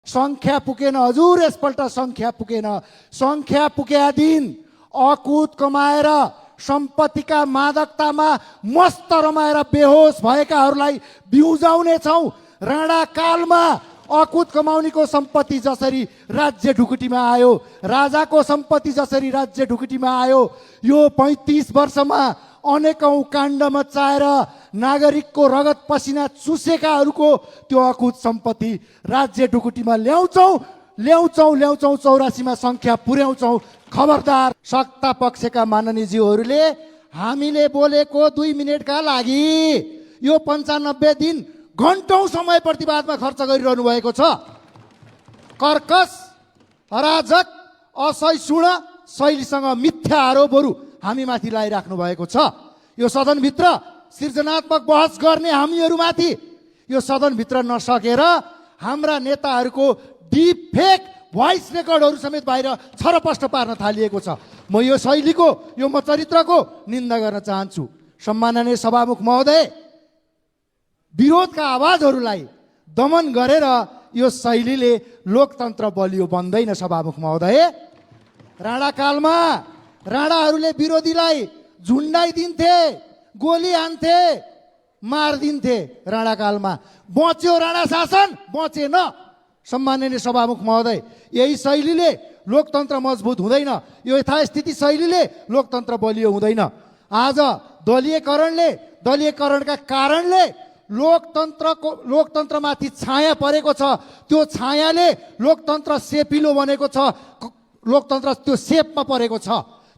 संख्या पुगेन हजुर, यसपल्ट संख्या पुगेन। संख्या पुगेका दिन अकुत कमाएर सम्पत्तिका मादकतामा मस्त रमाएर बेहोस भएकाहरूलाई बिउजाउने छौं। राणा कालमा अकुत कमाउनेको सम्पत्ति जसरी राज्य ढुकुटीमा आयो, राजाको सम्पत्ति जसरी राज्य ढुकुटीमा आयो, यो 35 वर्षमा अनेकौं काण्ड मचाएर नागरिकको रगत पसिना चुसेकाहरूको त्यो अकुत सम्पत्ति राज्य ढुकुटीमा ल्याउँछौं। 84मा संख्या पुर्याउँछौं। खबरदार, सत्ता पक्षका माननीयज्यूहरूले हामीले बोलेको 2 मिनेटका लागि यो 95 दिन घण्टौं समय प्रतिवादमा खर्च गरिरहनु भएको छ। कर्कस, अराजक, असहिष्णु शैलीसँग मिथ्या आरोपहरू हामीमाथि लगाइराख्नु भएको छ। यो सदनभित्र सृजनात्मक बहस गर्ने हामीहरूमाथि यो सदनभित्र नसकेर हाम्रा नेताहरूको डिप फेक भोइस रेकर्डहरू समेत बाहिर छरपष्ट पार्न थालिएको छ। म यो शैलीको, यो म चरित्रको निन्दा गर्न चाहन्छु। सम्माननीय सभामुख महोदय, विरोधका आवाजहरूलाई दमन गरेर यो शैलीले लोकतन्त्र बलियो बन्दैन। सभामुख महोदय, राणाकालमा राणाहरूले विरोधीलाई झुन्डाइदिन्थे, गोली हान्थे, मारिदिन्थे। राणाकालमा बच्यो राणा शासन, बचेन। सम्माननीय सभामुख महोदय, यही शैलीले लोकतन्त्र मजबुत हुँदैन। यो यथास्थिति शैलीले लोकतन्त्र बलियो हुँदैन। आज दलीयकरणका कारणले लोकतन्त्रमाथि छाया परेको छ। त्यो छायाले लोकतन्त्र सेपिलो बनेको छ। लोकतन्त्र त्यो सेपमा परेको छ।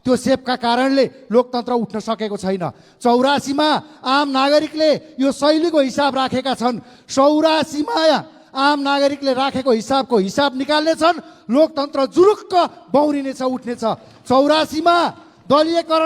त्यो सेपका कारणले लोकतन्त्र उठ्न सकेको छैन। 84मा आम नागरिकले यो शैलीको हिसाब राखेका छन्। 84मा आम नागरिकले राखेको हिसाब निकाल्ने छन्। लोकतन्त्र जुरुक्क बौरिनेछ, उठ्नेछ। 84मा दलीयकरण